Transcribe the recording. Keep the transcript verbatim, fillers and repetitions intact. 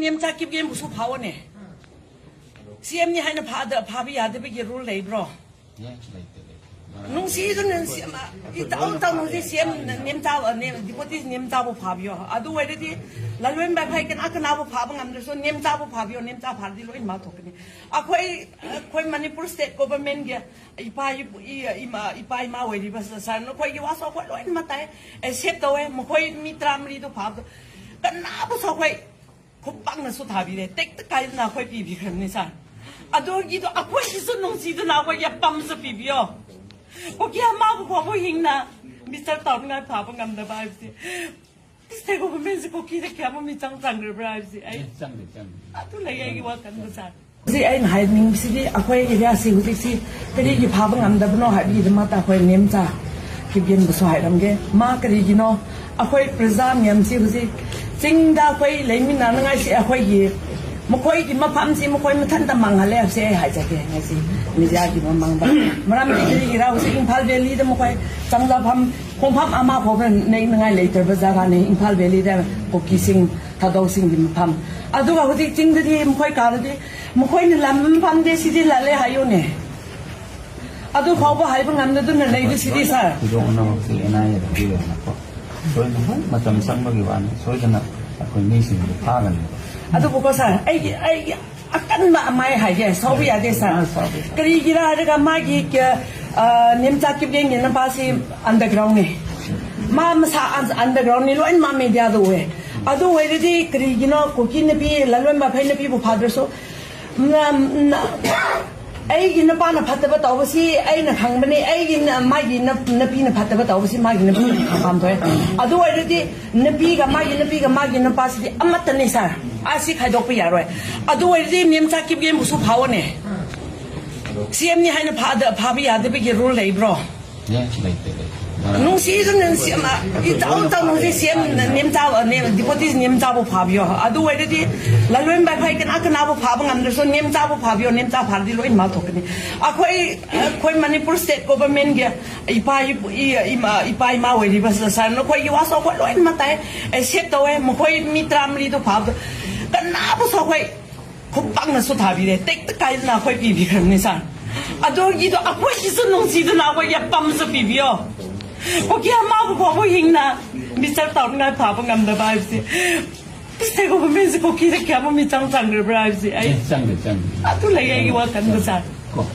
ꯅꯦꯝꯆꯥ ꯀꯤꯞꯒꯦꯟꯕꯨꯁꯨ ꯐꯥꯎꯑꯣꯅꯦ꯫ ꯁꯤ ꯑꯦꯝꯅꯤ ꯍꯥꯏꯅ ꯐꯥꯗ-, ꯐꯥꯕ ꯌꯥꯗꯕꯒꯤ ꯔꯨꯜ ꯂꯩꯕ꯭ꯔꯣ? ꯌꯥꯏ, ꯂꯩꯇꯦ, ꯂꯩꯇꯦ꯫ ꯅꯨꯡꯁꯤꯗꯨꯅ ꯁꯤ ꯑꯃ, ꯏꯇꯥꯎ ꯇꯥꯎꯅ ꯍꯧꯖꯤꯛ ꯁꯤ ꯑꯦꯝ ꯅꯦꯝꯆꯥ, ꯅꯦꯝ-, ꯗꯤꯄꯣꯇꯤ ꯅꯦꯝꯆꯥꯕꯨ ꯐꯥꯕꯤꯌꯣ꯫ ꯑꯗꯨ ꯑꯣꯏꯔꯗꯤ ꯂꯜꯋꯦꯟ ꯕꯥꯏꯐꯥꯏ ꯀꯅꯥ ꯀꯅꯥꯕꯨ ꯐꯥꯕ ꯉꯝꯗ꯭ꯔꯁꯨ ꯅꯦꯝꯆꯥꯕꯨ ꯐꯥꯕꯤꯌꯣ, ꯅꯦꯝꯆꯥ ꯐꯥꯔꯗꯤ ꯂꯣꯏꯅꯃꯛ ꯊꯣꯛꯀꯅꯤ꯫ ꯑꯩꯈꯣꯏ, ꯑꯩꯈꯣꯏ ꯃꯅꯤꯄꯨꯔ ꯁ꯭ꯇꯦꯠ ꯒꯣꯚꯔꯟꯃꯦꯟꯠꯒꯤ ꯏꯄꯥ ꯏꯄꯨ-, ꯏ-, ꯏꯃꯥ, ꯏꯄꯥ ꯏꯃꯥ ꯑꯣꯏꯔꯤꯕ ꯁ-, ꯁꯥꯔ, ꯅꯈꯣꯏꯒꯤ ꯋꯥꯁꯨ ꯑꯩꯈꯣꯏ ꯂꯣꯏꯅꯃꯛ ꯇꯥꯏ, ꯑꯦꯛꯁꯦꯞ ꯇꯧꯋꯦ꯫ ꯃꯈꯣꯏ ꯃꯤ ꯇꯔꯥꯃꯔꯤꯗꯣ ꯐꯥꯕꯗꯣ ꯀꯅꯥꯕꯨꯁꯨ ꯑꯩꯈꯣꯏ ꯈꯨꯄꯥꯛꯅꯁꯨ ꯊꯥꯕꯤꯔꯦ, ꯇꯦꯛꯇ ꯀꯥꯏꯗꯅ ꯑꯩꯈꯣꯏ ꯄꯤꯕꯤꯈ꯭ꯔꯕꯅꯤ ꯁꯥꯔ꯫ ꯑꯗꯨꯒꯤꯗꯣ ꯑꯩꯈꯣꯏꯒꯤꯁꯨ ꯅꯨꯡꯁꯤꯗꯨꯅ ꯑꯩꯈꯣꯏꯒꯤ ꯑꯄꯥꯝꯕꯁꯨ ꯄꯤꯕꯤꯌꯣ꯫ ꯀꯨꯀꯤ ꯑꯃꯕꯨ ꯐꯥꯎꯕ ꯍꯤꯡꯅ ꯃꯤꯁꯇꯔ ꯇꯧꯅꯤꯡꯉꯥꯏ ꯐꯥꯕ ꯉꯝꯗꯕ ꯍꯥꯏꯕꯁꯦ, ꯁ꯭ꯇꯦꯠ ꯒꯣꯚꯔꯟꯃꯦꯟꯠꯁꯦ ꯀꯨꯀꯤꯗ ꯀꯌꯥꯃꯨꯛ ꯃꯤꯆꯪ ꯆꯪꯈ꯭ꯔꯕ꯭ꯔꯥ ꯍꯥꯏꯕꯁꯦ ꯑꯩ ꯆꯪꯗꯦ, ꯆꯪꯗꯦ꯫ ꯑꯗꯨ ꯂꯩ ꯑꯩꯒꯤ ꯋꯥꯈꯜꯗ ꯁꯥꯔ꯫ ꯍꯧꯖꯤꯛ ꯑꯩꯅ ꯍꯥꯏꯅꯤꯡꯕꯁꯤꯗꯤ ꯑꯩꯈꯣꯏ ꯑꯦꯔꯤꯌꯥꯁꯤ ꯍꯧꯖꯤꯛꯁꯤ ꯀꯔꯤꯒꯤ ꯐꯥꯕ ꯉꯝꯗꯕꯅꯣ ꯍꯥꯏꯕꯒꯤꯗꯃꯛꯇ ꯑꯩꯈꯣꯏ ꯅꯦꯝꯆꯥ ꯀꯤꯞꯒꯦꯟꯕꯨꯁꯨ ꯍꯥꯏꯔꯝꯒꯦ꯫ ꯃꯥ ꯀꯔꯤꯒꯤꯅꯣ ꯑꯩꯈꯣꯏ ꯄ꯭ꯔꯖꯥ ꯃꯌꯥꯝꯁꯤ ꯍꯧꯖꯤꯛ ꯆꯤꯡꯗ ꯑꯩꯈꯣꯏ ꯂꯩꯃꯤꯟꯅꯅꯉꯥꯏꯁꯤ ꯑꯩꯈꯣꯏꯒꯤ ꯃꯈꯣꯏꯒꯤ ꯃꯐꯝꯁꯤ ꯃꯈꯣꯏ ꯃꯊꯟꯇ ꯃꯥꯡꯍꯜꯂꯦ ꯍꯥꯏꯕꯁꯦ ꯑꯩ ꯍꯥꯏꯖꯒꯦ ꯉꯁꯤ ꯃꯤꯗꯤꯌꯥꯒꯤ ꯃꯃꯥꯡꯗ꯫ ꯃꯔꯝꯗꯤ ꯀꯔꯤꯒꯤꯔꯥ ꯍꯧꯖꯤꯛ ꯏꯝꯐꯥꯜ ꯚꯦꯂꯤꯗ ꯃꯈꯣꯏ ꯆꯪꯂꯛꯐꯝ ꯈꯣꯡꯐꯝ ꯑꯃ ꯐꯥꯎꯕ ꯅꯩꯅꯉꯥꯏ ꯂꯩꯇ꯭ꯔꯕ ꯖꯒꯥꯅꯤ ꯏꯝꯐꯥꯜ ꯚꯦꯂꯤꯗ ꯀꯨꯀꯤꯁꯤꯡ ꯊꯥꯗꯧꯁꯤꯡꯒꯤ ꯃꯐꯝ꯫ ꯑꯗꯨꯒ ꯍꯧꯖꯤꯛ ꯆꯤꯡꯗꯗꯤ ꯃꯈꯣꯏ ꯀꯥꯔꯗꯤ ꯃꯈꯣꯏꯅ ꯂꯝ ꯐꯪꯗꯦ, ꯁꯤꯗꯤ ꯂꯥꯜꯂꯦ ꯍꯥꯏꯌꯨꯅꯦ꯫ ꯑꯗꯨ ꯐꯥꯎꯕ ꯍꯥꯏꯕ ꯉꯝꯗꯗꯨꯅ ꯂꯩꯕꯁꯤꯗꯤ ꯁꯥꯔ꯫ ꯊꯣꯏꯗꯣꯛꯅꯃꯛꯇꯤ ꯑꯦꯟ ꯑꯥꯏ ꯑꯦꯗ ꯄꯤꯔꯦꯅꯀꯣ꯫ ꯁꯣꯏꯗꯅ ꯃꯇꯝ ꯆꯪꯕꯒꯤ ꯋꯥꯅꯤ, ꯁꯣꯏꯗꯅ ꯑꯩꯈꯣꯏ ꯃꯤꯁꯤꯡꯗꯨ ꯐꯥꯒꯅꯤ꯫ ꯑꯗꯨꯕꯨꯀꯣ ꯁꯥꯔ, ꯑꯩꯒꯤ, ꯑꯩꯒꯤ ꯑꯀꯟꯕ ꯑꯃ ꯑꯩ ꯍꯥꯏꯒꯦ, ꯁꯥꯎꯕ ꯌꯥꯗꯦ ꯁꯥꯔ꯫ ꯑꯥ, ꯁꯥꯎꯕ ꯌꯥꯗꯦ꯫ ꯀꯔꯤꯒꯤꯔ ꯍꯥꯏꯔꯒ ꯃꯥꯒꯤ ꯀ-, ꯑ, ꯅꯦꯝꯆꯥ ꯀꯤꯞꯒꯦꯟꯒꯤ ꯅꯨꯄꯥꯁꯤ ꯑꯟꯗꯔꯒ꯭ꯔꯥꯎꯟꯅꯤ꯫ ꯃꯥ ꯃꯁꯥ ꯑꯟ-, ꯑꯟꯗꯔꯒ꯭ꯔꯥꯎꯟꯅꯤ, ꯂꯣꯏꯅꯃꯛ ꯃꯦꯗꯤꯌꯥꯗ ꯎꯑꯦ꯫ ꯑꯗꯨ ꯑꯣꯏꯔꯗꯤ ꯀꯔꯤꯒꯤꯅꯣ ꯀꯨꯀꯤ ꯅꯨꯄꯤ, ꯂꯜꯋꯦꯟ ꯕꯥꯐꯩ ꯅꯨꯄꯤꯕꯨ ꯐꯥꯗ꯭ꯔꯁꯨ ꯅ-, ꯅ-, ꯑꯩꯒꯤ ꯅꯨꯄꯥꯅ ꯐꯠꯇꯕ ꯇꯧꯕꯁꯤ ꯑꯩꯅ ꯈꯪꯕꯅꯤ, ꯑꯩꯒꯤ ꯅ-, ꯃꯥꯒꯤ ꯅ-, ꯅꯨꯄꯤꯅ ꯐꯠꯇꯕ ꯇꯧꯕꯁꯤ ꯃꯥꯒꯤ ꯅꯨꯄꯤꯅ ꯈꯪꯐꯝ ꯊꯣꯛꯑꯦ꯫ ꯑꯗꯨ ꯑꯣꯏꯔꯗꯤ ꯅꯨꯄꯤꯒ ꯃꯥꯒꯤ ꯅꯨꯄꯤꯒ ꯃꯥꯒꯤ ꯅꯨꯄꯥꯁꯤꯗꯤ ꯑꯃꯠꯇꯅꯤ ꯁꯥꯔ꯫ ꯑꯁꯤ ꯈꯥꯏꯗꯣꯛꯄ ꯌꯥꯔꯣꯏ꯫ ꯑꯗꯨ ꯑꯣꯏꯔꯗꯤ ꯃꯦꯝꯆꯥ ꯀꯤꯞꯒꯦꯟꯕꯨꯁꯨ ꯐꯥꯎꯑꯣꯅꯦ꯫ ꯁꯤ ꯑꯦꯝꯅꯤ ꯍꯥꯏꯅ ꯐꯥꯗ-, ꯐꯥꯕ ꯌꯥꯗꯕꯒꯤ ꯔꯨꯜ ꯂꯩꯕ꯭ꯔꯣ? ꯌꯥꯏ, ꯂꯩꯇꯦ, ꯂꯩꯇꯦ꯫ ꯅꯨꯡꯁꯤꯗꯨꯅ ꯁꯤ ꯑꯃ, ꯏꯇꯥꯎ ꯇꯥꯎꯅ ꯍꯧꯖꯤꯛ ꯁꯤ ꯑꯦꯝ ꯅꯦꯝꯆꯥ, ꯅꯦꯝ-, ꯗꯤꯄꯣꯇꯤ ꯅꯦꯝꯆꯥꯕꯨ ꯐꯥꯕꯤꯌꯣ꯫ ꯑꯗꯨ ꯑꯣꯏꯔꯗꯤ ꯂꯜꯋꯦꯟ ꯕꯥꯏꯐꯥꯏ ꯀꯅꯥ ꯀꯅꯥꯕꯨ ꯐꯥꯕ ꯉꯝꯗ꯭ꯔꯁꯨ ꯅꯦꯝꯆꯥꯕꯨ ꯐꯥꯕꯤꯌꯣ, ꯅꯦꯝꯆꯥ ꯐꯥꯔꯗꯤ ꯂꯣꯏꯅꯃꯛ ꯊꯣꯛꯀꯅꯤ꯫ ꯑꯩꯈꯣꯏ, ꯑꯩꯈꯣꯏ ꯃꯅꯤꯄꯨꯔ ꯁ꯭ꯇꯦꯠ ꯒꯣꯚꯔꯟꯃꯦꯟꯠꯒꯤ ꯏꯄꯥ ꯏꯄꯨ-, ꯏ-, ꯏꯃꯥ, ꯏꯄꯥ ꯏꯃꯥ ꯑꯣꯏꯔꯤꯕ ꯁ-, ꯁꯥꯔ, ꯅꯈꯣꯏꯒꯤ ꯋꯥꯁꯨ ꯑꯩꯈꯣꯏ ꯂꯣꯏꯅꯃꯛ ꯇꯥꯏ, ꯑꯦꯛꯁꯦꯞ ꯇꯧꯋꯦ꯫ ꯃꯈꯣꯏ ꯃꯤ ꯇꯔꯥꯃꯔꯤꯗꯣ ꯐꯥꯕꯗꯣ ꯀ-, ꯑꯅꯥꯕꯁꯨ ꯑꯩꯈꯣꯏ ꯈꯨꯄꯥꯛꯅꯁꯨ ꯊꯥꯕꯤꯔꯦ, ꯇꯦꯛꯇ ꯀꯥꯏꯗꯅ ꯑꯩꯈꯣꯏ ꯄꯤꯕꯤꯈ꯭ꯔꯕꯅꯤ ꯁꯥꯔ꯫ ꯑꯗꯨꯒꯤꯗꯣ ꯑꯩꯈꯣꯏꯒꯤꯁꯨ ꯅꯨꯡꯁꯤꯗꯅ ꯑꯩꯈꯣꯏꯒꯤ ꯑꯄꯥꯝꯕꯁꯨ ꯄꯤꯕꯤꯌꯣ꯫ ꯀꯨꯀꯤ ꯑꯃꯕꯨ ꯐꯥꯎꯕ ꯍꯤꯡꯅ ꯃꯤꯆꯪ ꯇꯧꯅꯤꯡꯉꯥꯏ ꯐꯥꯕ ꯉꯝꯗꯕ ꯍꯥꯏꯕꯁꯦ, ꯁꯤꯒꯨꯝꯕ ꯃꯤꯁꯦ ꯀꯨꯀꯤꯗ ꯀꯌꯥꯃꯨꯛ ꯃꯤꯆꯪ ꯆꯪꯈ꯭ꯔꯕ꯭ꯔꯥ ꯍꯥꯏꯕꯁꯦ ꯑꯩ ꯆꯪꯗꯦ, ꯆꯪꯗꯦ꯫ ꯑꯗꯨ ꯂꯩ ꯑꯩꯒꯤ ꯋꯥꯈꯜꯗ ꯁꯥꯔ꯫ ꯀꯣ꯫